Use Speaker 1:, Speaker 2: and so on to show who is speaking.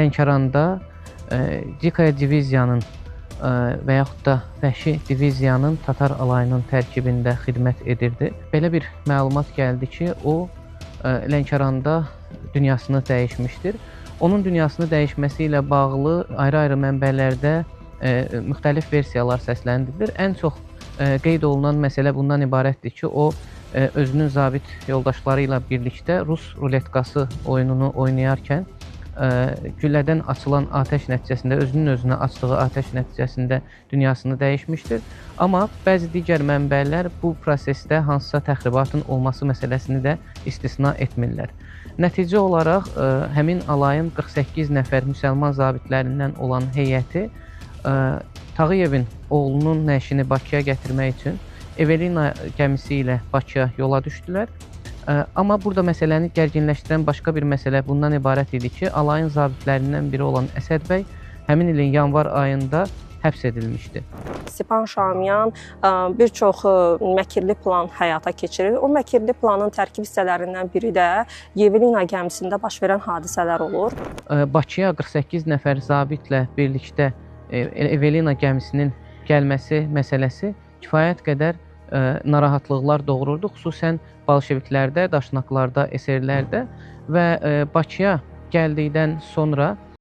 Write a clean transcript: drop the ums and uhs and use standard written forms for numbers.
Speaker 1: Lənkəranda Dikaya diviziyanın və yaxud da Vəhşi diviziyanın Tatar alayının tərkibində xidmət edirdi. Belə bir məlumat gəldi ki, o Lənkəranda dünyasını dəyişmişdir. Onun dünyasını dəyişməsi ilə bağlı ayrı-ayrı mənbələrdə müxtəlif versiyalar səsləndirilir. Ən çox qeyd olunan məsələ bundan ibarətdir ki, o özünün zabit yoldaşları ilə birlikdə rus ruletkası oyununu oynayarkən güllədən açılan atəş nəticəsində, özünün özünə açdığı atəş nəticəsində dünyasını dəyişmişdir. Amma bəzi digər mənbələr bu prosesdə hansısa təxribatın olması məsələsini də istisna etmirlər. Nəticə olaraq həmin alayın 48 nəfər müsəlman zabitlərindən olan heyəti Tağıyevin oğlunun nəşini Bakıya gətirmək üçün Evelina gəmisi ilə Bakıya yola düşdülər. Amma burada məsələni gərginləşdirən başqa bir məsələ bundan ibarət idi ki, alayın zabitlərindən biri olan Əsəd bəy həmin ilin yanvar ayında həbs edilmişdi.
Speaker 2: Stepan Şamiyan bir çox məkirli plan həyata keçirir. O məkirli planın tərkib hissələrindən biri də Evelina gəmisində baş verən hadisələr olur.
Speaker 1: Bakıya 48 nəfər zabitlə birlikdə Evelina gəmisinin gəlməsi məsələsi kifayət qədər narahatlıqlar doğururdu, xüsusən bolşeviklərdə, daşnaqlarda, eserlərdə və Bakıya gəldikdən sonra